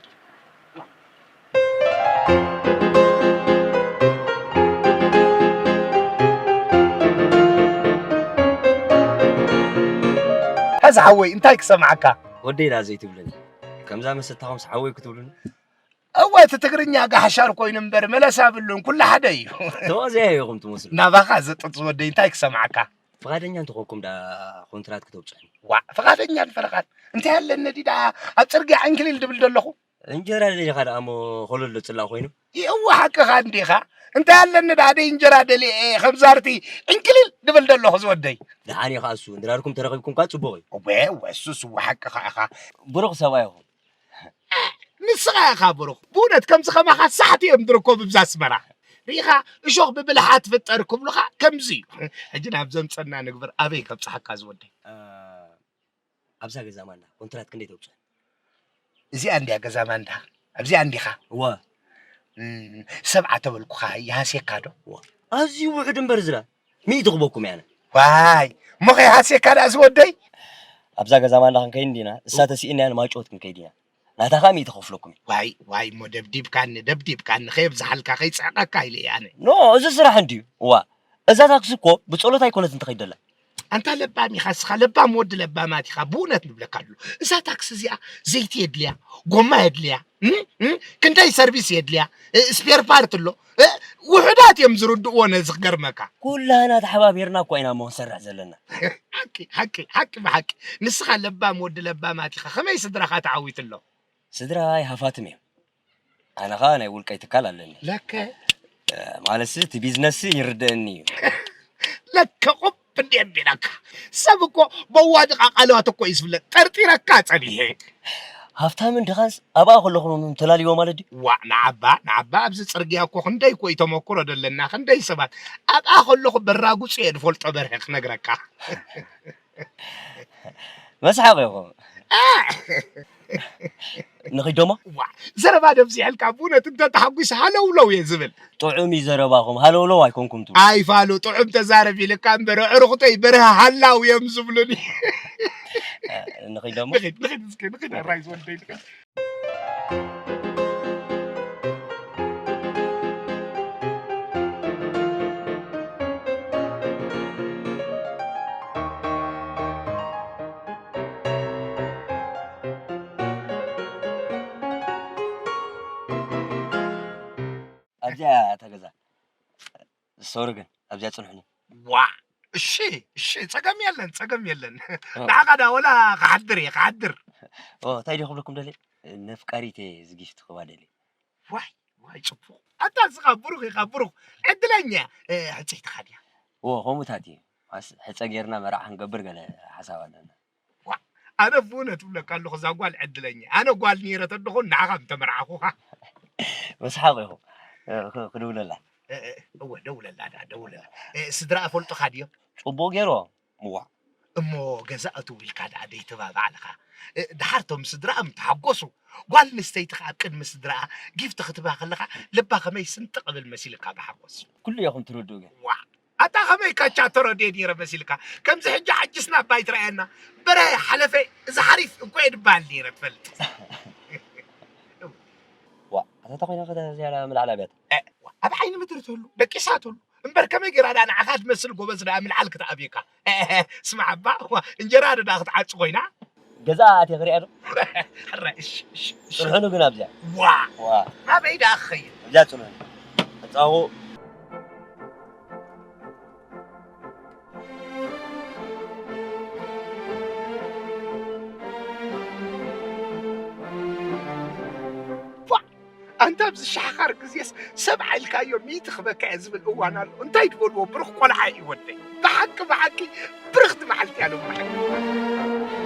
ሀዛ ሓወይ እንታይ ክሰምዓካ? ወደይ ዳ ዘይትብለኒ? ከምዛ መሰታኹምስ ሓወይ ክትብሉኒ? እወ፣ እቲ ትግርኛ ጋሕሻር ኮይኑ እምበር መለሳ ብሉን፣ ኩሉ ሓደ እዩ። ተዋዚያ ኢኹም ትመስሉ። ናባኻ ዘጥጥ ዝወደይ እንታይ ክሰምዓካ? ፍቓደኛ እንተኾንኩም ዳ ኮንትራት ክተውፅዕኒ። ዋእ፣ ፍቓደኛን ፈረቓን እንታይ ኣለኒ ድዩ ደኣ ኣብ ፅርግያ ዕንክሊል ድብል ደለኹ? እንጀራ ደሊኻ ደኣ እሞ ኮለሎ ፅላእ ኮይኑ? እወ፣ ሓቅኻ እንዲኻ። እንታይ ኣለኒ ደኣ ደይ እንጀራ ደልየ እየ ከም ዛርቲ ዕንክሊል ድብል ደለኹ ዝወደይ። ደሓን እዩ ኸኣ እሱ፣ እንድራርኩም ተረኺብኩም ከኣ ፅቡቕ እዩ። እወ፣ እወ፣ እሱስ እወ ሓቅኻ ኢኻ። ብሩኽ ሰብኣይ ኢኹም። ንስኻ ኢኻ ብሩኽ። ብእውነት ከምዚ ከማኻ ሳሕቲ እዮም ዝርከቡ ብዛ ኣስመራ። ርኢኻ፣ እሾኽ ብብልሓ ትፍጠር ክብሉኻ ከምዚ እዩ። ሕጂ ናብ ዘምጸና ንግበር፣ ኣበይ ከብጽሓካ ዝወደይ? እ፣ ኣብዛ ገዛ ማና ኮንትራት ክንደይ ተውጽእ? እዚኣ እንድያ ገዛ ማንዳ? ኣብዚኣ እንዲኻ? እወ። እም፣ ሰብዓ ተበልኩኻ ይሃስየካ ዶ? እወ። ኣዝዩ ውሑድ እምበር ዝራ። ሚእቲ ክበኩም እየ ኣነ። ዋይ፣ እሞ ከይሃስየካ ደኣ ዝወደይ? ኣብዛ ገዛ ማና ክንከይድ እንዲና፣ እሳ ተሲእናያ ንማይጨወት ክንከይድ ኢና። ናታ ኸኣ ሚእቲ ከፍለኩም እየ። ዋይ፣ ዋይ፣ እሞ ደብዲብካኒ፣ ደብዲብካኒ፣ ከየብዝሓልካ፣ ከይጽዕቐካ ኢለ እየ ኣነ። ኖ፣ እዚ ስራሕ እንድዩ። እዋ፣ እዛ ታክሲ እኮ ብጸሎት ኣይኮነትን ትኸይድ ዘላ። ኣንታ ለባም ኢኻ እስኻ፣ ለባም ወዲ ለባማት ኢኻ፣ ብእውነት ንብለካ ኣሎ። እዛ ታክሲ እዚኣ ዘይቲ የድልያ፣ ጎማ የድልያ፣ እም? እም? ክንደይ ሰርቪስ የድልያ፣ እ፣ ስፔር ፓርት ኣሎ። እ፣ ውሑዳት እዮም ዝርድእዎ ነዚ ክገርመካ። ኩላህና ተሓባቢርና እኮ ኢና እሞ ክንሰርሕ ዘለና። ሓቂ፣ ሓቂ፣ ሓቂ ብሓቂ። ንስኻ ለባም ወዲ ለባማት ኢኻ። ከመይ ስድራኻ ተዓዊቱ ኣሎ? ስድራይ ሃፋትም እዮም። ኣነ ኸኣ ናይ ውልቀይ ትካል ኣለኒ። ለከ? እ፣ ማለትሲ እቲ ቢዝነስሲ ይርደአኒ እዩ። ለከ ቁብ እንዴ ኣቢለካ። ሰብ እኮ በዋድቓ ቃላት እኮ እዩ ዝፍለጥ። ጠርጢረካ ጸኒሐ። ሃፍታምን ድኻንስ ኣብኣ ከለኹ ተላልይዎ ማለት ድዩ? ዋእ፣ ንዓባ፣ ንዓባ ኣብዚ ጽርግያ እኮ ክንደይ እኮ እዩ ተመክሮ ዘለና፣ ክንደይ ሰባት። ኣብኣ ከለኹ በራጉጽ እየ ዝፈልጦ በርሀ ክነግረካ። መስሓቕ ኢኹም። እ! ንኺድ ደሞ? ዋእ፣ ዘረባ ደብዚሐልካ፣ ብእውነት እንተ ተሓጒሰ ሃለውለው እየ ዝብል። ጥዑም እዩ ዘረባኹም፣ ሃለውለው ኣይኮንኩም ትብሉ። ኣይፋሉ፣ ጥዑም ተዛረብ ኢልካ እምበር፣ ኣዕሩኽተይ በርሀ ሃላው እዮም ዝብሉኒ። ንኺድ ደሞ? ንኺድ፣ ንኺድ እስኪ፣ ንኺድ፣ ኣራይ ዝወደይ፣ ንኺድ። ኣብዚኣ እታ ገዛ። ሶሪ ግን ኣብዚኣ ጽንሑኒ። ዋእ! እሺ፣ እሺ፣ ጸገም የለን፣ ጸገም የለን። ኦ። ንዓኻ ዳ ወላ ክሓድር እየ፣ ክሓድር። ኦ፣ እንታይ ድየ ክብለኩም ደልየ? ነፍቃሪት እየ፣ እዚ ጊፍት ክባ ደልየ። ዋይ፣ ዋይ፣ ጽቡቕ። ኣታ እስኻ ብሩኽ ኢኻ፣ ብሩኽ። ዕድለኛ። እ፣ ሕጽይትኻ ድያ? ኦ፣ ከምኡታት እዩ። ኣስ-፣ ሕጸ ጌርና መርዓ ክንገብር ገለ ሓሳብ ኣለና። ዋ፣ ኣነ ብእውነት እብለካ ኣለኹ፣ እዛ ጓል ዕድለኛ። ኣነ ጓል ነይረ ተደኾን ንዓኻ ምተመርዓኹኻ። መስሓቕ ኢኹም። እ፣ ክ-፣ ክድውለላ። እ፣ እ፣ እወ፣ ደውለላ ደኣ፣ ደውለላ። እ፣ ስድራኣ ፈልጡኻ ድዮም? ጽቡቕ ገይርዎ። እዋ። እሞ ገዛ እትው ኢልካ ደኣ ደይተባባዕ ኣለኻ። እ፣ ድሓር እቶም ስድራኣ ምተሓጎሱ፣ ጓል ኣንስተይቲ ከኣ ኣብ ቅድሚ ስድራኣ ጊፍት ክትባ ከለኻ ልባ ከመይ ስንጥቕ እብል መሲልካ ብሓጎስ። ኩሉ ኢኹም ትርድኡ ግን። ዋ፣ ኣታ ከመይ ካቻ ተረድየ ነይረ መሲልካ። ከምዚ ሕጂ ሓጅስና ኣባይ ትረኣየና። በረ ሓለፈ፣ እዚ ሓሪፍ እኮ እየ ድበሃል ነይረ ትፈልጥ። ዋ፣ ኣታ እንታይ ኮይና ከ ዝያዳ ምልዓል ኣብያታ? እ፣ ዋ፣ ኣብ ዓይኒ ምድሪ ትህሉ፣ ደቂሳ ትህሉ። እምበር ከመይ ገይራ ደኣ ንዓኻ ትመስል ጎበዝ ደኣ ምልዓል ክትኣብየካ? እ፣ እ፣ ስማዕ እባ፣ ዋ፣ እንጀራ ዶ ደኣ ክትዓጹ ኮይና? ገዛ ኣትየ ክሪኣ ዶ? ሕራይ፣ እሺ፣ እሺ፣ እሺ። ጽንሑኒ ግን ኣብዚኣ። ዋ! ዋ! ናበይ ደኣ ክኸይድ? ኣብዚኣ ጽንሑኒ። ተጻወ። ቧ! ኣንታ ኣብዚ ሸሕኻር ግዜስ ሰብዓ ኢልካዮ ሚእቲ ክበካ እየ ዝብል እዋን ኣሎ። እንታይ ትበልዎ ብሩኽ ቆልዓ እዩ ወደይ። ብሓቂ፣ ብሓቂ ብርኽቲ መዓልቲ እያ ሎሚ መዓልቲ።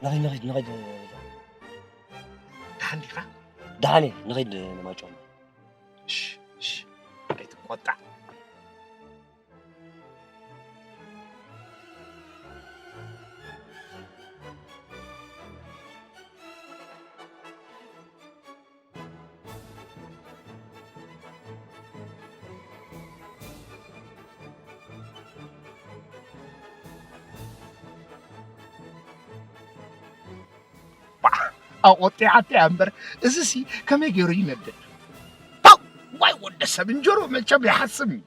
ንኸይድ፣ ንኸይድ፣ ንኸይድ። ደሓን ዲኻ? ደሓን እየ፣ ንኸይድ ንማጮ። እሺ፣ እሺ፣ ኣይትቆጣዕ። ኣቆጢዓተያ እምበር፣ እዚሲ ከመይ ገይሩ ይነድድ? ፓው! ዋይ ወደ ሰብ እንጀሮ መቸም ይሓስም እዩ።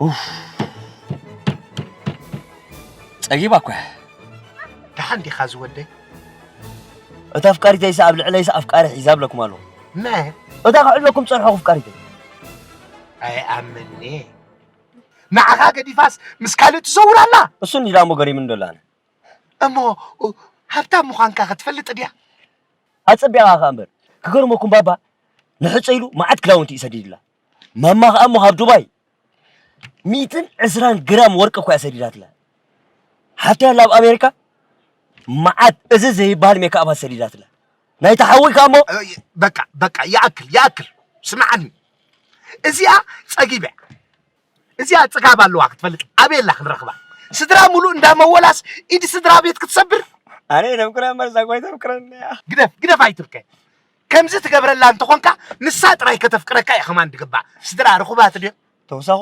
ኡፍ። ጸጊባ እኮ እያ። ደሓን ዲኻ ዝወደይ? እታ ኣፍቃሪተይስ ኣብ ልዕለይስ ኣፍቃሪ ሒዛ ኣብለኩም ኣለኹ። መ? እታ ክዕለኩም ጸንሖ ኣፍቃሪተይ። ኣይኣምን'የ። ንዓኻ ገዲፋስ ምስ ካልእ ትዘውር ኣላ? እሱ እንዲዳ እሞ ገሪሙኒ ዘሎ ኣነ። እሞ ሃብታም ምዃንካ ክትፈልጥ ድያ? ኣጸቢቓ ኸኣ እምበር። ክገርመኩም ባባ፣ ንሕጸ ኢሉ መዓት ክዳውንቲ እዩ ሰዲድላ። ማማ ኸኣ እሞ ካብ ዱባይ ሚእትን ዕስራን ግራም ወርቂ እኮ እያ ሰዲዳትላ። ሓፍተይ ኣላ ኣብ ኣሜሪካ መዓት እዚ ዘይበሃል ሜክኣባት ሰዲዳትላ። ናይታ ሓወይ ከኣ እሞ በቃ፣ በቃ፣ ይኣክል፣ ይኣክል። ስምዓኒ። እዚኣ ጸጊበ። እዚኣ ጽጋብ ኣለዋ ክትፈልጥ ኣበይ ኣላ ክንረኽባ? ስድራ ሙሉእ እንዳመወላስ ኢድ ስድራ ቤት ክትሰብር? ኣነ የተፍክረ እምበር እዛ ጓይ ተፍክረኒ እያ። ግደፍ፣ ግደፍ ኣይትብከ። ከምዚ ትገብረላ እንተኾንካ ንሳ ጥራይ ከተፍቅረካ እያ ከማን ድግባእ። ስድራ ርኹባት ድዮም? ተውሳኹ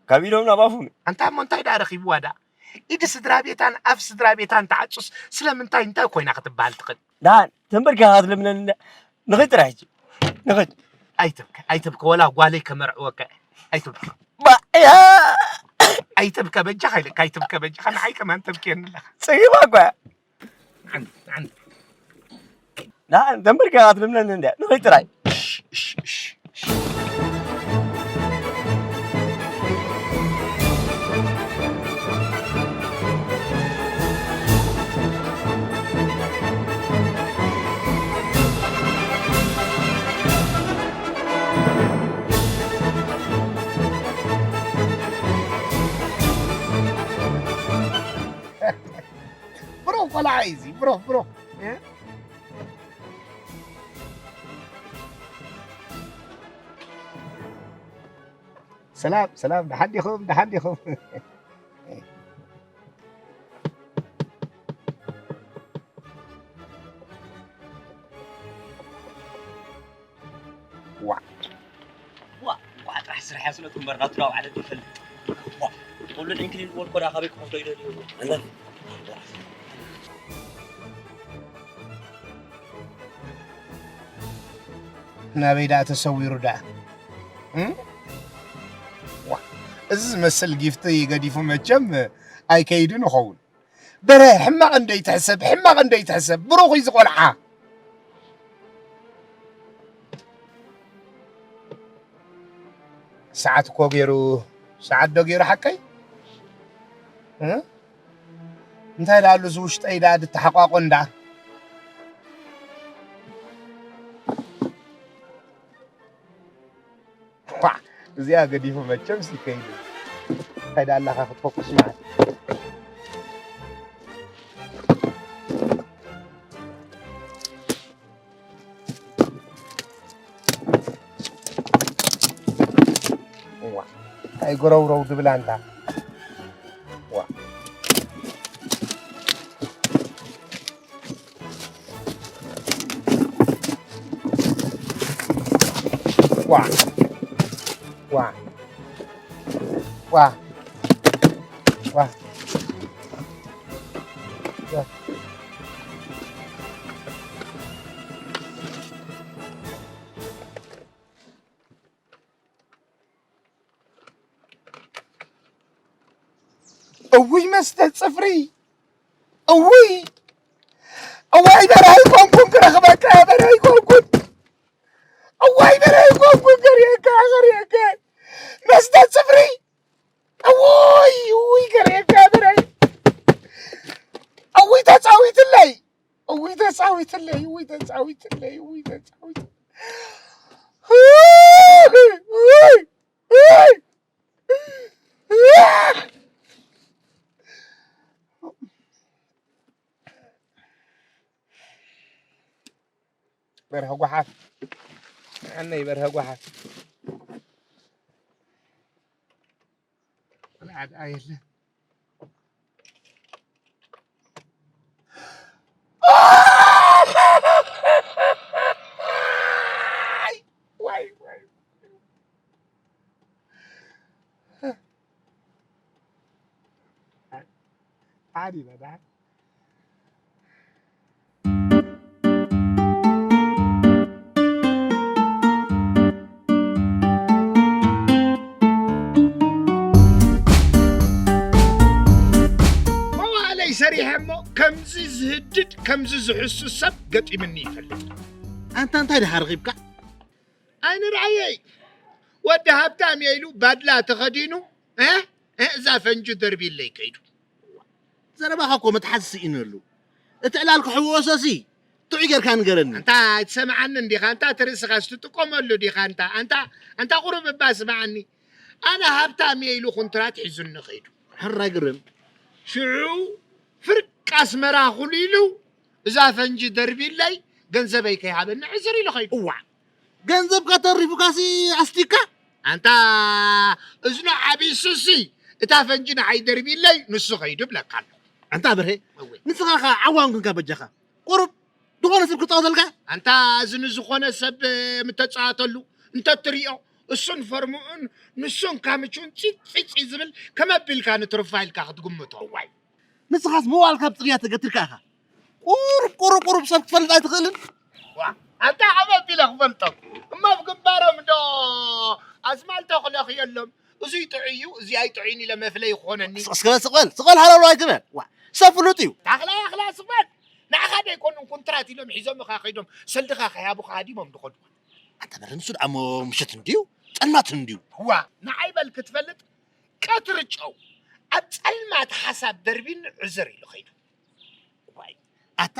ካብ ኢዶም ናብ ኣፎም እዩ። ኣንታ እሞ እንታይ ደኣ ረኺብዋ ደኣ? ኢድ ስድራ ቤታን ኣፍ ስድራ ቤታን ተዓጹስ ስለምንታይ እንታይ ኮይና ክትበሃል ትኽእል? ደሓን ተንበርኪኻ ክትልምነኒ እንድያ። ንኺድ ጥራይ ሕጂ። ንኺድ። ኣይትብከ፣ ኣይትብከ፣ ወላ ጓለይ ከመርዕወካ እየ። ኣይትብከ። ባእያ! ኣይትብከ በጃኻ ኢለካ፣ ኣይትብከ በጃኻ፣ ንዓይ ከማን ተብክየኒ ኣለኻ። ጽጊባ እኳ እያ። ንዓን፣ ንዓን። ደሓን ተንበርኪኻ ክትልምነኒ እንድያ። ንኺድ ጥራይ። እሽ፣ እሽ፣ እሽ፣ እሽ። ብሮ ቆልዓ እዩ እዚ፣ ብሮ፣ ብሮ። እ? ሰላም፣ ሰላም፣ ደሓን ዲኹም? ደሓን ዲኹም? ዋ። ዋ፣ እንቋዕ ጥራሕ ስራሕ እያ ስለ እምበር ናቱ ናብ ዓለም ይፈልጥ። ዋ፣ ኩሉ ዕንክሊል ወርቆ ደኣ ካበይ ክኸፍሎ ኢለ ድዩ? ናበይ ደኣ ተሰዊሩ ደኣ? እም? ዋ፣ እዚ ዝመስል ጊፍቲ ገዲፉ መቸም ኣይከይድን ይኸውን። በረ፣ ሕማቕ እንደይትሕሰብ፣ ሕማቕ እንደይትሕሰብ። ብሩኽ እዩ እዚ ቆልዓ። ሰዓት እኮ ገይሩ፣ ሰዓት ዶ ገይሩ ሓቀይ? እ? እንታይ ደኣ ኣሉ እዚ ውሽጠይ ደኣ ድተሓቋቆ እንዳ? እዚኣ ገዲፉ መቸምስ ይከይድ። እንታይ ደኣ ኣላኻ ክትፈኩስ መዓት? እዋ፣ እንታይ ጎረውረው ድብል ኣንታ? እዋ። ዋ። ዋ። ዋ። ዋ። ዋ። እውይ መስተ ጽፍሪ፣ እውይ፣ እዋይ በራይ ኮንኩን ክረኽበካ በራይ ኮንኩን፣ እዋይ በራይ ኮንኩን ከርእየካ ከርእየካ መስተ ጽፍሪ፣ እውይ እውይ ከርእየካ በራይ፣ እውይ ተጻዊትለይ፣ እውይ ተጻዊትለይ፣ እውይ ተጻዊትለይ፣ እውይ ተጻዊት፣ እውይ፣ እውይ፣ እውይ። በርሀ ጓሓፍ፣ ኣነይ በርሀ ጓሓፍ። ጸዓት ኣየለ። ዋይ፣ ዋይ። ዓዲ በዳ። መዋእለይ ሰሪሐ እሞ ከምዚ ዝህድድ፣ ከምዚ ዝሕሱ ሰብ ገጢምኒ ይፈልጥ። ኣንታ እንታይ ደኣ ረኺብካ? ኣይንርኣየይ። ወዲ ሃብታም እየ ኢሉ ባድላ ተኸዲኑ፣ እ? እ? እዛ ፈንጂ ደርቢለይ ከይዱ። ዘረባኻ እኮ መትሓዚ ስኢኑ ኣሎ። እቲ ዕላል ክሕወሶሲ ጥዑይ ጌርካ ንገረኒ። ኣንታ ኣይትሰምዓኒ እንዲኻ? ኣንታ እቲ ርእስኻስ ትጥቀመሉ ዲኻ? ኣንታ፣ ኣንታ፣ ኣንታ ቁሩብ እባ ስምዓኒ። ኣነ ሃብታም እየ ኢሉ ኩንትራት ሒዙኒ ከይዱ። ሕራይ ግርም። ሽዑ ፍርቂ ኣስመራ ኩሊሉ እዛ ፈንጂ ደርቢለይ ገንዘበይ ከይሃበኒ ዕዝር ኢሉ ከይዱ። እዋዕ! ገንዘብካ ተሪፉካሲ ኣስቲካ? ኣንታ እዝኑ ዓቢሱሲ እታ ፈንጂ ንዓይ ደርቢለይ ንሱ ከይዱ እብለካ ኣሎ። ኣንታ በርሄ፣ እወ። ንስኻ ኸኣ ዓዋን ኮንካ በጃኻ። ቁሩብ ዝኾነ ሰብ ክጻወተልካ? ኣንታ እዚ ንዝኾነ ሰብ ምተጻወተሉ እንተትሪኦ እሱን ፈርምኡን ንሱን ካምቹን ጺጽ ጺጽ ዝብል ከመ ኣቢልካ ንትርፋ ኢልካ ክትግምቶ። እዋይ። ንስኻስ መዋእልካ ኣብ ጽርግያ ተገቲርካ ኢኻ። ቁሩብ፣ ቁሩብ፣ ቁሩብ ሰብ ክትፈልጥ ኣይትኽእልን? ዋ፣ ኣንታ ከመ ኣቢለ ክፈልጦም? እሞ ኣብ ግንባሮም ዶ ኣስማልቶ ክለኽየሎም? እዙይ ጥዑይ እዩ፣ እዚኣ ኣይጥዑይን ኢለ መፍለይ ክኾነኒ። ስቕ፣ ስቕ በል፣ ስቕ በል፣ ስቕ በል፣ ሃለውለው ኣይትበል። ዋ፣ ሰብ ፍሉጥ እዩ። ታኽላ ያኽላ ስቕ በል። ንዓኻ ደይኮኑን ኩንትራት ኢሎም ሒዞምኻ ከይዶም ሰልድኻ ከይሃቡኻ ሃዲሞም ድኸዱ። ኣንታ በርሀ ንሱ ደኣ እሞ ምሸት እንድዩ፣ ጸልማት እንድዩ። እዋ፣ ንዓይ በል ክትፈልጥ ቀትሪ ጨው ኣብ ጸልማት ሓሳብ ደርቢኒ ዕዝር ኢሉ ኸይዱ። ዋይ፣ ኣታ፣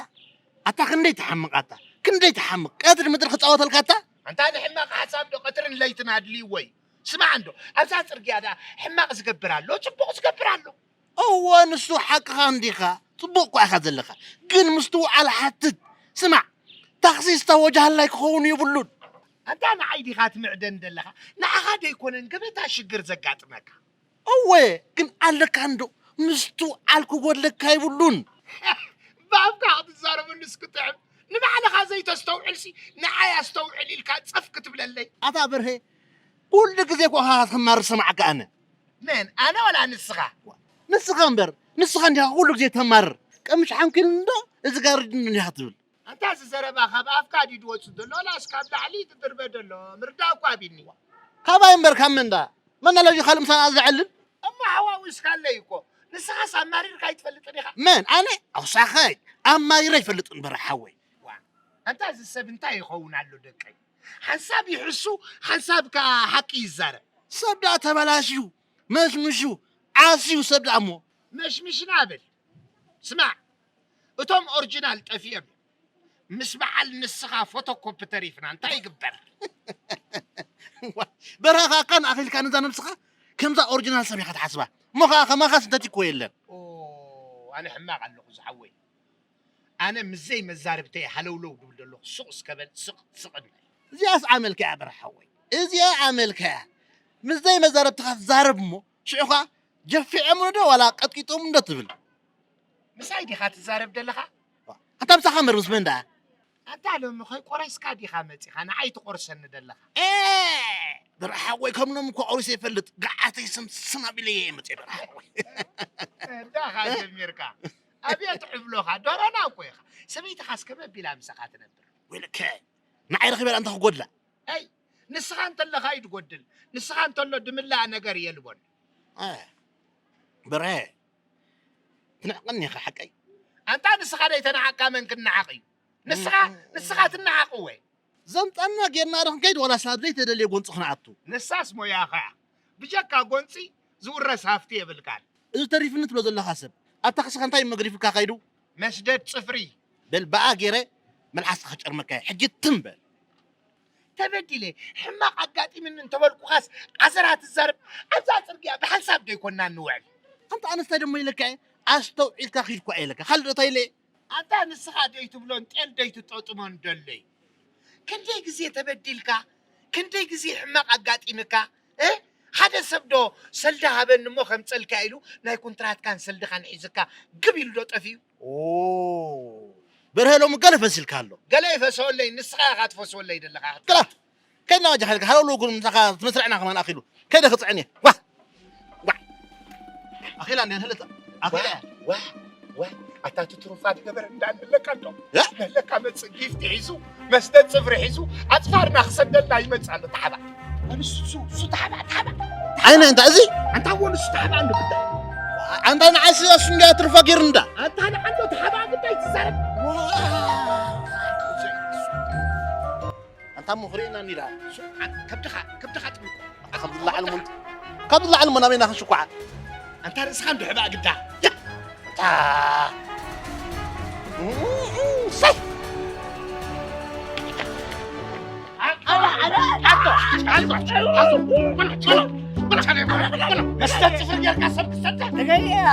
ኣታ ክንደይ ትሓምቕ ኣታ፣ ክንደይ ትሓምቕ። ቀትሪ ምድሪ ክጻወተልካ ኣታ። ኣንታ ንሕማቕ ሓሳብ ዶ ቀትርን ለይትን ኣድልይዎ እዩ? ስማዕ እንዶ፣ ኣብዛ ጽርግያ ደኣ ሕማቕ ዝገብር ኣሎ፣ ጽቡቕ ዝገብር ኣሎ። እወ፣ ንሱ ሓቅኻ እንዲኻ፣ ጽቡቕ እኳ ኢኻ ዘለኻ። ግን ምስትውዓል ሓትት። ስማዕ፣ ታኽሲስታ ወጃህላይ ክኸውን የብሉን። ኣንታ ንዓይ ዲኻ ትምዕደኒ ዘለኻ? ንዓኻ ደይኮነን ገበታ ሽግር ዘጋጥመካ። እወ፣ ግን ኣለካ እንዶ፣ ምስትውዓል ክጎድለካ የብሉን። ብኣፍካ ክትዛረበሉስ ክጥዕም፣ ንባዕልኻ ዘይተስተውዕልሲ ንዓይ ኣስተውዕል ኢልካ ጸፍ ክትብለለይ። ኣታ በርሄ፣ ኩሉ ግዜ እኮ ኢኻ ክትማርር ዝሰማዓካ ኣነ። መን? ኣነ ዋላ ንስኻ? ንስኻ እምበር፣ ንስኻ እንዲኻ ኩሉ ግዜ ተማርር። ቀምሽ ሓንኪሉ እንዶ፣ እዚ ጋርድ እንዲኻ ትብል። ኣንታ እዚ ዘረባ ካብ ኣፍካ ድዩ ዝወጽእ ዘሎ? ዋላስ ካብ ላዕሊ ትድርበ ዘሎ? ምርዳእ እኮ ኣቢኒ። ካባይ እምበር ካብ መን ደኣ? መን ኣሎ ካልእ ምሳና ዘዕልል? እሞ ሓዋዊስካለይ እኮ። ንስኻስ ኣማሪርካ ኣይትፈልጥን ኢኻ። መን? ኣነ? ኣውሳኸይ። ኣማሪረ ኣይፈልጥን በረ ሓወይ። ዋ፣ ኣንታ እዚ ሰብ እንታይ ይኸውን ኣሎ ደቀይ? ሓንሳብ ይሕሱ፣ ሓንሳብ ከኣ ሓቂ ይዛረብ። ሰብ ደኣ ተበላሽዩ፣ መሽምሹ፣ ዓስዩ ሰብ ደኣ እሞ። መሽምሽና በል። ስማዕ፣ እቶም ኦሪጂናል ጠፊኦም እዮም። ምስ በዓል ንስኻ ፎቶኮፒ ተሪፍና እንታይ ይግበር? በርሀ ከኣ ካን ኣኺልካ ነዛ ነብስኻ ከምዛ ኦሪጂናል ሰብ ኢኻ ትሓስባ። እሞ ከኣ ከማኻ ሲንተቲክ እኮ የለን። ኦ፣ ኣነ ሕማቕ ኣለኹ ዝሓወይ። ኣነ ምስዘይ መዛርብተይ ሃለውለው ድብል ዘለኹ። ሱቕ እስከ በል፣ ስቕ ስቕ ንበል። እዚኣስ ኣመልካ እያ በርሀ ሓወይ። እዚኣ ኣመልካ እያ። ምስዘይ መዛርብትኻ ትዛረብ እሞ ሽዑ ኸኣ ጀፊዖምኒ ዶ ዋላ ቀጥቂጦምኒ ዶ ትብል? ምሳይ ዲኻ ትዛረብ ደለኻ? ኣታ ምሳኻ እምበር ምስ መን ደኣ? ኣታ ሎሚ ከይቆረስካ ዲኻ መጺኻ ንዓይ ትቆርሰኒ ደለኻ? ኤ! በርሀ ሓወይ ከም ሎሚ እኮ ቆሪሰ ይፈልጥ። ገዓተይ ስምስም ኣቢለየ እየ መጺአ በርሀ ሓወይ። እንዳኻ ጀሚርካ። ኣብየት ዕብሎኻ፣ ዶሮና እኮ ኢኻ። ሰበይትኻስ ከመይ ኣቢላ ምሳኻ ትነብር? ወይለከ፣ ንዓይ ረኺበ ደኣ እንታይ ክጎድላ? ኣይ፣ ንስኻ እንተለኻ እዩ ድጎድል። ንስኻ እንተሎ ድምላእ ነገር የልቦን። ኣይ፣ በርሀ፣ ትንዕቀኒ ኢኻ ሓቀይ። ኣንታ ንስኻ ደይተናዓቅካ መን ክንዓቕ እዩ? ንስኻ፣ ንስኻ ትነዓቕ እወ። ዘምጻና ጌርና ዶ ክንከይድ ዋላስ ናብ ዘይተደልየ ጎንጺ ክንኣቱ? ንሳስ ሞያኻ እያ። ብጀካ ጎንጺ ዝውረስ ሃፍቲ የብልካን። እዚ ተሪፍኒ ትብሎ ዘለኻ ሰብ፣ ኣብ ታክሲ ከ እንታይ እዩ መግሪፍካ ከይዱ? መስደድ ጽፍሪ። በል ብኣ ገይረ መልሓስካ ክጨርመካ እየ። ሕጂ ትም በል። ተበዲለ፣ ሕማቕ ኣጋጢምኒ እንተበልኩኻስ ዓዘራ ትዛረብ። ኣብዛ ጽርግያ ብሓንሳብ ዶ ኣይኮንና ንውዕል? ኣንታ ኣነ እንታይ ደሞ ኢለካ እየ? ኣስተውዒልካ ኪድ እኳ ኢለካ። ካልእ ዶ እንታይ ኢለ እየ? ኣንታ ንስኻ ደይትብሎን ጤል ደይትጠጥሞን ደለይ። ክንደይ ግዜ ተበዲልካ፣ ክንደይ ግዜ ሕማቕ ኣጋጢምካ፣ እ? ሓደ ሰብ ዶ ሰልዲ ሃበኒ እሞ ከምጸልካ ኢሉ ናይ ኮንትራትካን ሰልድኻን ሒዝካ ግብ ኢሉ ዶ ጠፊኡ? ኦ፣ በርሀ ሎሚ ገለ ፈሲልካ ኣሎ። ገለ ይፈስወለይ፣ ንስኻ ኢኻ ትፈስወለይ ደለኻ። ክላ፣ ከይድና ዋጃ ከይድካ፣ ሃለውለው ጉድ ምሳኻ ትመስርዕና ከማን ኣኺሉ። ከይደ ክጽዕን እየ። ዋ! ዋ! ኣኺላ እንድያ፣ ንህልጥ። ኣኺላ። ዋ! ዋ! ኣታ እቲ ትሩፋት ገበር እንዳንለካ ኣሎ። እ? ነለካ መጽእ ጊፍት ሒዙ፣ መስተ ጽፍሪ ሒዙ፣ ኣጽፋርና ክሰደልና ይመጽእ ኣሎ፣ ተሓባ። ኣንሱ፣ ሱ፣ ሱ፣ ተሓባ፣ ተሓባ። ኣይነ እንታ እዚ? ኣንታ ወን ሱ ተሓባ እንዶ ግዳ። ኣንታ ንዓይ ሲ፣ እሱ እንድያ ትሩፋ ገይሩ እንዳ። ኣንታ ንዓንዶ ተሓባ ግዳ ይትዛረብ። ዋ! ኣንታ እሞ ክርእየና እኒዳ። ሱ፣ ኣ-፣ ከብድኻ፣ ከብድኻ ጥብቆ። ካብ ዝለዓል ሞ፣ ካብ ዝለዓል ሞ ናበይና ክንሽኳዓ? ኣንታ ርእስኻ እንዶ ሕብኣ ግዳ። ያ! እታ። እሰይ! መስተ ጽፍሪ ጌርካ ሰብ ክሰዳ? ተገይረ።